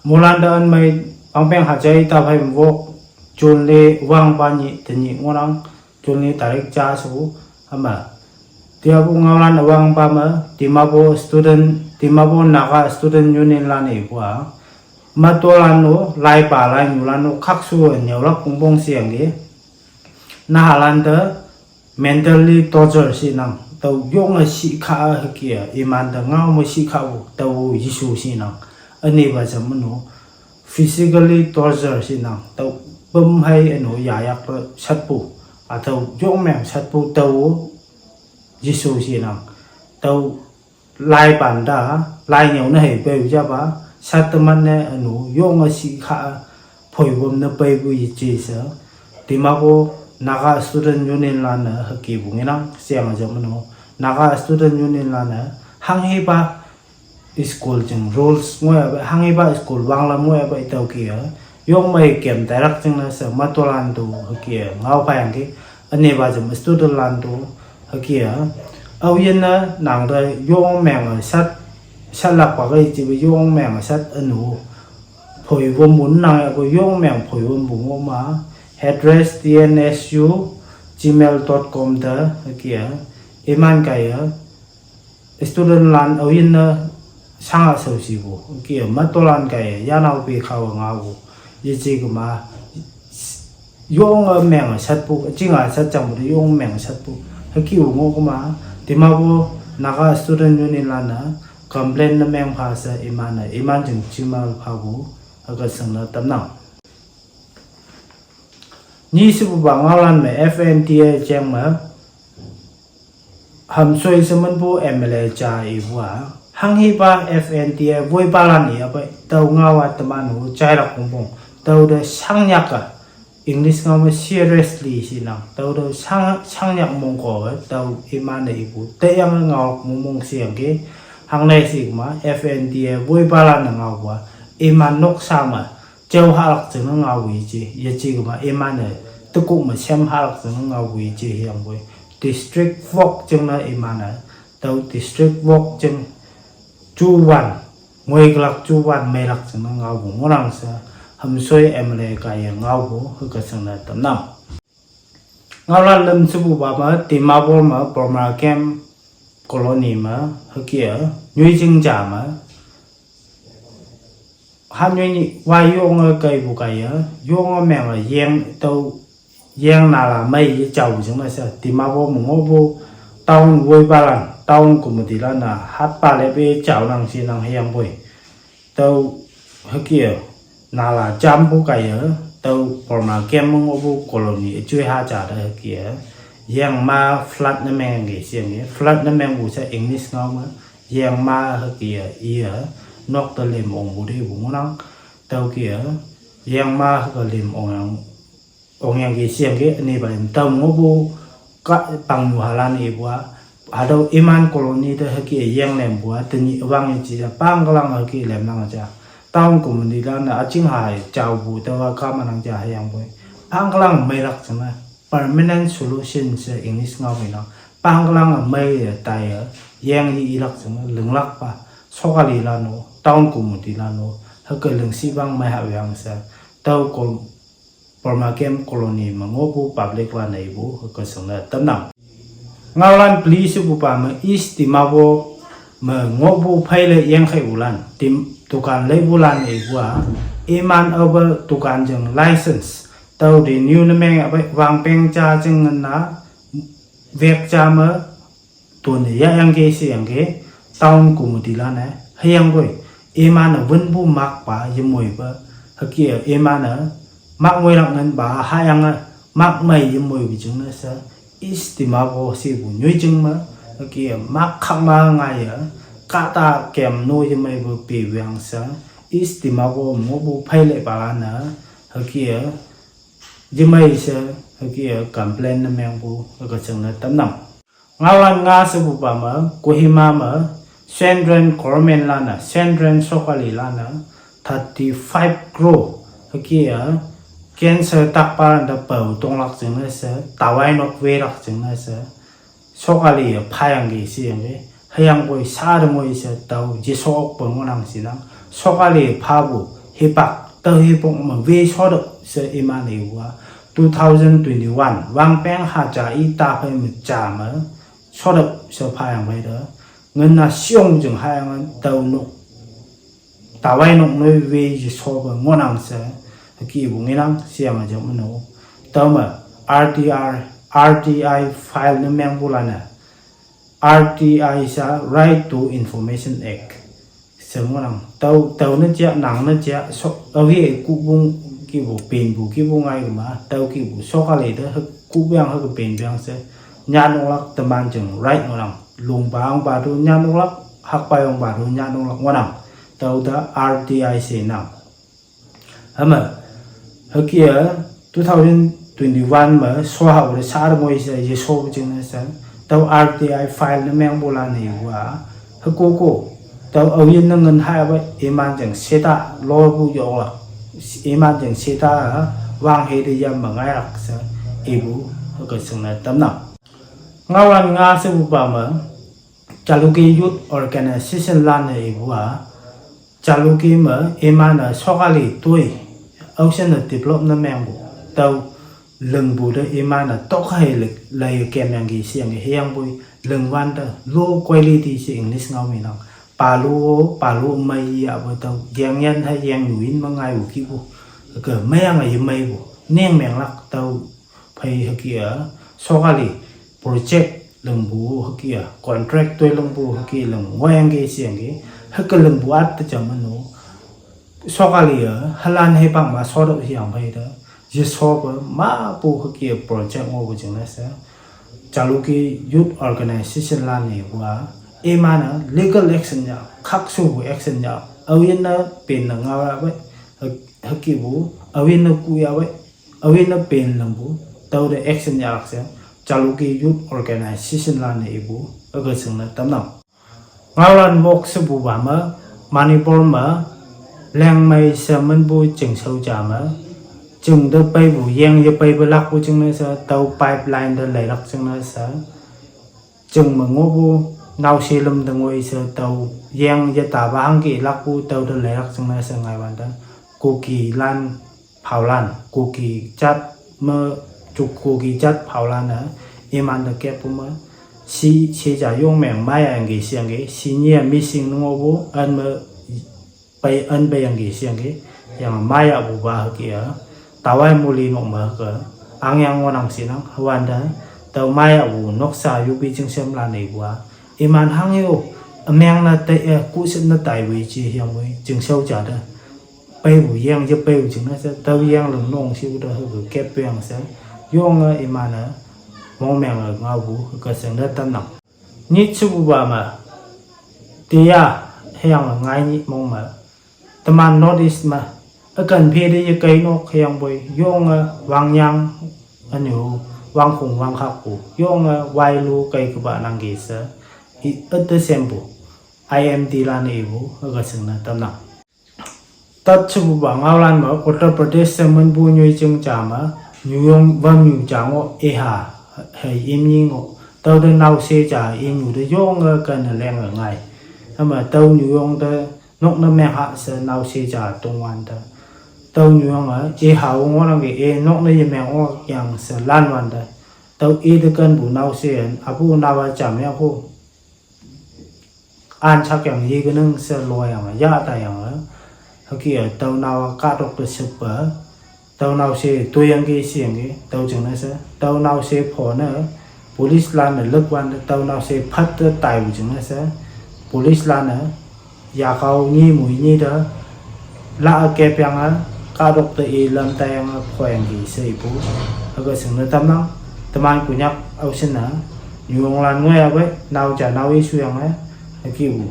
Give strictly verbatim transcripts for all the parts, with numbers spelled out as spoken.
Mulan da an mai pangpeng ha jai ta phai wok June le wang ba ni te ni ngorang June le tarik ja su ama. Tia bu ngaolan awang ba ma Dimapur student, Dimapur Naga Student Union lan e bua. Ma to lan lo, lai pa lai nyu lan lo, khak su nyau lak pung pung siang ge. Na ha lan te mentally torture si nang, tau yong a si kha a hkia, iman te ngau mo si kha u, tau yisu si nang. Ani ba jam no, physically torture si nang, tau pem hai ano ya yak pe sat pu, a tau yong meng sat pu tau yisu si nang. Tau lai pan da, lai nyau na hei pe u ja ba, sat te man ne ano yong a si kha a, phoi bom na pe bu yi chi sa. Dimapur Naga Student Union lan na haki bu ngi nang, siang a jam no. Naga Student Union lan na, hang hi ba, school jing rules ngoi a ba, hang hi ba school wang lam ngoi a ba i tau ki a. Yong mai kem tai rak jing na sa ma to lan tu haki a. Ngau pa yang ki, ani ba jam student lan tu haki a. Au yin na nang da yong meng a sat, sat lak pa kai ji ba yong meng a sat anu. Phoi wom bun nang ya ko yong meng phoi wom bu ngo ma. Address T N S U gmail dot com da haki a. Iman kai a. Student lan au yin na sang a sau si bu. Haki a ma to lan kai a. Ya nau pe kha wa ngau bu. Ye ji ka ma. Yong a meng a sat pu. Jing a sat jang bu yong meng a sat pu. Haki u ngo ka ma. Dimapur Naga Student Union lan na. Complain na meng pha sa iman na. Iman jing chi ma pha bu. Haka sang na tam nang. Ni si bu ba ngau lan me F N T A jeng ma. Ham soi sa man bu M L A ja i bua. Hang hi ba F N T A voi ba lan i a ba. Tau ngau a teman hu jai lak pung pung. Tau da sang nyak a. English ngau ma seriously si nang. Tau da sang, sang nyak mong ko a. Tau iman da i bu. Te yang ngau mong mong siang ke. Hang nai si ma F N T A voi ba lan na ngau bua. Iman nok sa ma. Chau ha lak chang na ngau wi ji, ya ji ka ma iman e, tukuk ma sem ha lak chang na ngau wi ji hiang boi. District vok chang na iman e, tau district vok chang chu wan, ngoi ka lak chu wan mai lak chang na ngau bu ngorang sa, ham soi M L A ka ya ngau bu, hu ka chang na tam nang. Ngau lan lam chu bu ba ma, Dimapur ma, Burma camp colony ma, haki a, nyui jing ja ma, Han yoi ni, wai yong a kai bu kai a, yong a meng a yeng tau, yeng na la mai ye chau jing na sa, Dimapur mu ngo bu, town voi ba lan, town committee lan na, hat pa le be chau nang si nang hiang boi. Tau, haki a, na la jam bu kai a, tau Burma camp mu ngo bu colony, chui ha cha da haki a, yeng ma flood na meng ge siang ye, flood na meng bu sa English ngau ma, Yang ma ha kia ia, nok ta lim ong bu di bu ngunang, tau kia, yang ma ha ka lim ong yang, ong yang ki siang ki, ani ba lim tau ngu bu, ka pang nu halan i bua, hadau iman colony ta ha kia yang lem bua, tani awang i chi ja, pang kalang ha ki lem lang ja, town community lan na, aching hai, chau bu, ta wa ka manang ja, ha yang bui, pang kalang mai lak chana, permanent solution sa English ngau mi nang, pang kalang mai tai, yang i ilak chang, ling lak pa, sokali lano, town community lano, ha ka ling si bang mai ha yang sa, tau ko, Burma camp colony ma ngo bu public la nei bu, ha ka sang na tam nang. Ngau lan pli si bu pa ma East Dimapur ma ngo bu phai le yang khai u lan, tim, tukan le bu lan e bua, iman over tukan jeng license, tau di new na meng a bai, wang peng cha jeng na, vek cha ma, tun ya yang ke si yang ke, town committee lan e, ha yang boi, iman a wen bu mak pa, ye moi pa, ha kia, iman a, mak moi lak ngan ba, ha yang a, mak mai ye moi bi jeng na sa, East Dimapur si bu nyui jeng ma, ha kia, mak khak ma ngai ya, ka ta kem no ye mai bu pi wang sa, East Dimapur mo bu phai le pa lan na, ha kia, ye mai sa, ha kia, complain na meng bu, ha ka chang na tam nang. Ngau lan nga sa bu pa ma, Kohima ma, Central Government lan na, Central Sokali lan na, thirty five crore, ha kia, cancer tak pa lan da pau tong lak jeng na sa, tawai nok we lak jeng na sa, sokali ya pha yang ki si yang ki, ha yang boi sa da ngoi sa tau, ji sok pa ngunang si nang, sokali pha bu, hipak, tau hipok me ve sodok se iman iwa. Two thousand twenty-one, wang peng ha ja i ta phai me ja me, sodok se phayang bai de. Ngen na siong jeng hayang tau nuk. Tawai nuk nui ve ji so ba ngonang se, ki bu nginang siang jeng meno. Tau me, R T R, R T I file ne meng bulana. R T I sa Right to Information Act. Seng orang tau, tau na jia, nang na jia, so, awi ku bung ki bu pen bu ki bu ngai ma, tau ki bu so ka le de, ku biang ha ke pen biang se. Nyan orang teman jeng right orang. Lung bang baru nyan orang, hak payong baru nyan orang, orang. Tau da R T I se nang. Hama, hakia two thousand twenty-one ma, so ha ure sar ngoi sa, ye so jing na sa, tau R T I file na meng bola ne wa, hakoko, tau awin na ngan hai ba, iman jeng seta, lo bu yo la, iman jeng seta, wang he de yam ma ngai rak sa, ibu, haka sing na tam na. Ngawan nga sa bu ba ma, Jalukie Youth Organization lan ne ibu a, Jalukie ma, iman na sokali tui, au sen na develop na meng bu, tau leng bu de iman na tok hai le, lai kem yang ki siang ki hiang bu, leng wan de, low quality si English ngau mi nang, palu, palu mai ya bu tau, yang yan hai yang yuin ma ngai bu ki bu, ke mai yang ai mai bu, neng meng lak tau, phai hakia, sokali, project leng bu hakia, contract tui leng bu hakia leng wayang ke siang ke, haka leng bu at ta jam anu, sokali ya, halan he pang ma sodok hiang phai da, je so ba ma bu hakia project ngo bu jing na sa, Jalukie Youth Organization lan ne wa, e mana legal action ya, khak su bu action ya, awin na pen na ngawa ba, hak-, haki bu, awin na ku ya ba, awin na pen lang bu, tau da action ya lak sa, Jalukie Youth Organization lan ne ibu, aga sing na tam nang. Ngalan mok se bu ba ma, Manipur ma, leng mai sa man bu jing sau ja ma, jing da pai bu, yang ya pai bu lak bu jing na sa, tau pipeline da lai lak jing na sa, jing ma ngo bu, nau se lum da ngoi sa, tau, yang ya ta ba hang ki lak bu, tau da lai lak jing na sa ngai wan da, Kuki lan, phaulan, Kuki jat me, juk Kuki jat phaulan na, iman da kep pu ma, si, si ja yong meng mai ang ki siang ki, si nyia missing ngo bu, an me, pai an pai ang ki siang ki, yang mai a bu ba ki a, tawai muli nok ma ka, ang yang ngonang sinang, wan da, tau mai a bu, nok sa yu bi jing sem la nei bu a, iman hang yo, ameng na tai, eh, ku sem na tai wei ji hiang wei, jing sau ja da. Pai bu yang je pai bu jing na sa, tau yang leng nong si u da hu bu kep yang sa, yong a iman a, mong meng a ngau bu, ka seng da tam nang. Ni chu bu ba ma, tia, hiang a ngai ni mong ma, teman North East ma, a kan phe de ye kai nok hiang boi, yong a, wang yang, anu, wang khung wang khak bu, yong a, wai lu kai ka ba nang ki sa, i, at the same bu, I M D lan ibu, ka seng na tam nang. Tat chu bu ba ngau lan ma, Uttar Pradesh se man bu nyui jing ja ma, nyu yong vam nyu ja ngo e ha, hei im nyi ngo. Tau de nau se ja i nyu de yong a kan a leng a ngai. Ama tau nyu yong de nok na meng ha se nau se ja tung wan de. Tau nyu yong a e ha u ngo nang ke e nok na ye meng o yang se lan wan de. Tau e de kan bu nau se an, a bu nau a ja meng ho. An chak yang ye ke nang se lo yang a, ya ta yang a. Haki a, tau nau a ka dok de sep a. Tau nau se tu yang ke si yang ke, tau jing na se. Tau nau se pho na, police lan na lek wan de, tau nau se phat de tai bu jing na se. Police lan na, ya kau ni mu ni de. La a kep yang a, ka dok de i lam ta yang a, pho yang ki se i pu. Haka sing na tam nang, teman Konyak au sin na, nyu yong lan ngoi a bai, nau ja nau i su yang a, haki bu.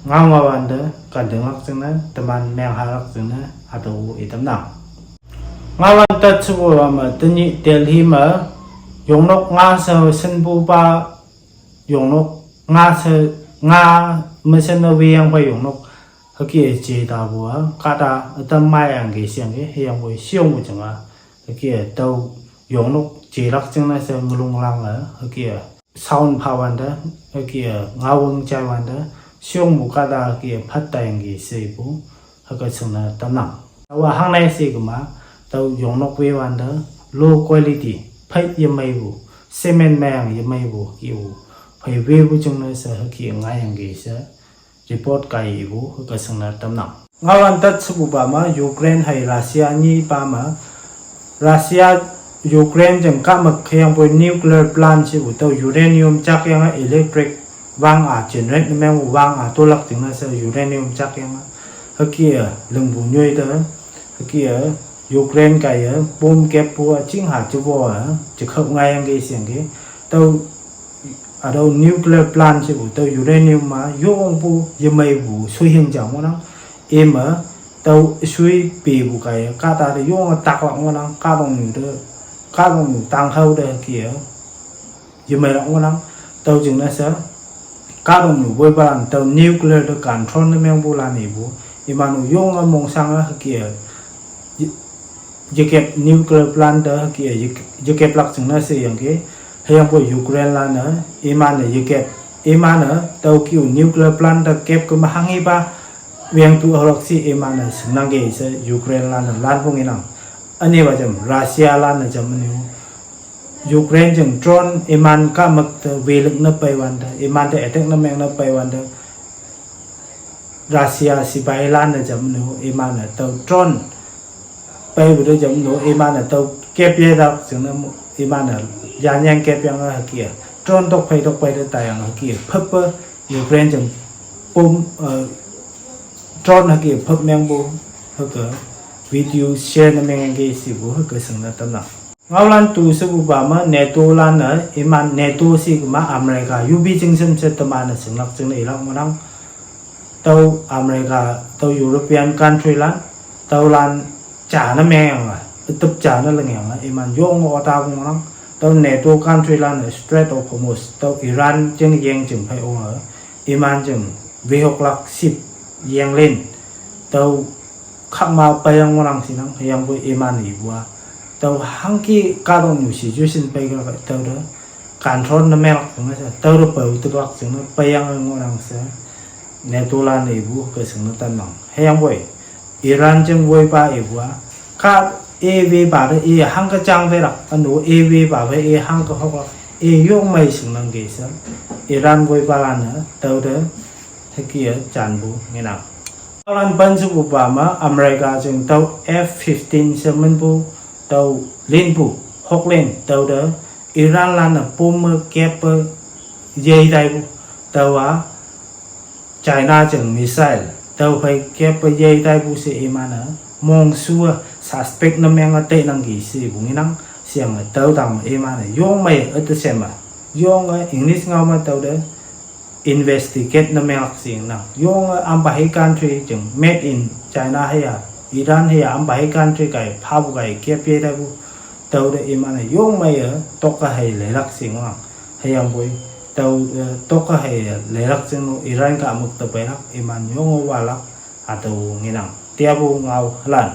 Ngau ngau wan de, kan deng lak sing na, teman meng ha lak sing na, a tau i tam nang. Ngau lan tat chu bu ma, teni Delhi ma, yong nok nga sa sen bu ba, yong nok nga sa, nga ma sen na wi yang ba yong nok. Haki a je ta bu a, ka ta, a tam mai yang ke siang ke, he yang bu siang bu jang a. Haki a tau yong nok je lak jing na se nglung lang a, haki a sound pha wan da, haki a ngau wang jai wan da, siang bu ka ta haki a phat ta yang ke se bu, haka sing na tam nang. Taowa hangne she kema, tao yongnok we wante, low quality, phei yemeipu, cement meyang yemeipu, kipu, phei wepu jingne she hüke ngaiyangki she, report kaipu, hüke shingne tamnang. Ngaolan tat shepupa me, Ukraine hei Russia nyipa me, Russia, Ukraine jing kahmük hüyangpoi nuclear plant shepu tüo uranium jakyange electric wang-a generate ne mengpu wang-a tolak jingne she uranium jakyange. Hüke-e lingpu nyoi te, hüke-e Ukraine kaiye bomb keppu-a chingha jepo-e, jekhao ngaiyangki sheyangki. Tüo, hatüo nuclear plant shepu tüo uranium ma yongpu yemeipu shoihing ja ngohnang. Ime, tüo shui pepu kaiye kahta te yonge taklak ngohnang, kahtoknyu te, kahtoknyu tanghao te hüke-e yemeilak ngohnang. Tüo jingne she, kahtoknyu woipalan tüo nuclear te control ne mengpulan ipu, iman-o yonge mongshange hüke-e, ye-, yekep nuclear plant te hüke-e, ye-, yekeplak jingne sheyangki, hüyangpoi Ukraine lan-e, iman-e yekep, iman-e tüo kih-u nuclear plant te kep kema hanghipa, wengtu haolak she iman-e shingnangki she Ukraine lan-e lanpu ngenang. Ünepa jam, Russia lan-e jamnyu. Ukraine jing drone iman kahmük te welük ne peiwante, imante attack ne meng ne peiwante, Russia sipailan-e jamnyu, iman-e tüo drone peipu te jamnyu, iman-e tüo kep yelak jingne, iman-e yanyang kepyange hüke-e, drone tokphei tokphei te taiyange hüke-e, phüppe Ukraine jing pom, eh, drone hüke-e phüp mengpu, hüke video share ne mengyangki shepu hüke shingne tamnang. Ngaolan tu shepupa me NATO lan-e, iman NATO she kema America, U P jingshem she teman-e shinglak jingne ilak ngohnang. Tüo America, tüo European country lan, tüolan ja ne mengyange, ütüp ja ne lingyange, iman yonge otapu ngohnang. Tüo NATO country lan-e Strait of Hormuz, tüo Iran jing yeng jing phei-o, iman jing wehoklak ship, yenglen, tüo khakma peiyang ngohnang shinang, hüyangpoi iman ipu-a. Tüo hangke kahtoknyu situation pei ka tüo te control ne menglak jingne she, tüo te pao teplak jingne peiyange ngohnang she, NATO lan ipu hüke shingne tamnang. Hüyangpoi, Iran jing woipa ipu-a, kah i wepa te i hangke jang welak, üno i wepa phei i hangke hoklak, i yongmei shingnangki she, Iran woipalan-e tüo te hüke-e janpu ngenang. Ngaolan pen shepupa me America jing tüo F fifteen she minpu, tüo linpu, hoklen, tüo te Iran lan-e bomb me keppe yei taipu, tüowa China jing missile, tüo phei keppe yei taipu she iman-e, mongshu-e suspect ne menge teinangki shepu ngenang, sheyange tüo tang iman-e yongmei üte sheme, yonge English ngao me tüo te investigate ne menglak shinang. Yonge ampa hei country jing made in China hüya, Iran hüya ampa hei country kaiye phapu kaiye kep yei taipu, tüo te iman-e yongmeiye tokke hei leilak shinang. Hüyangpoi, tüo, eh, tokke hei leilak shinang Iran kahmük te peilak, iman yonge walak, hatüo ngenang. Teapu ngao hülan.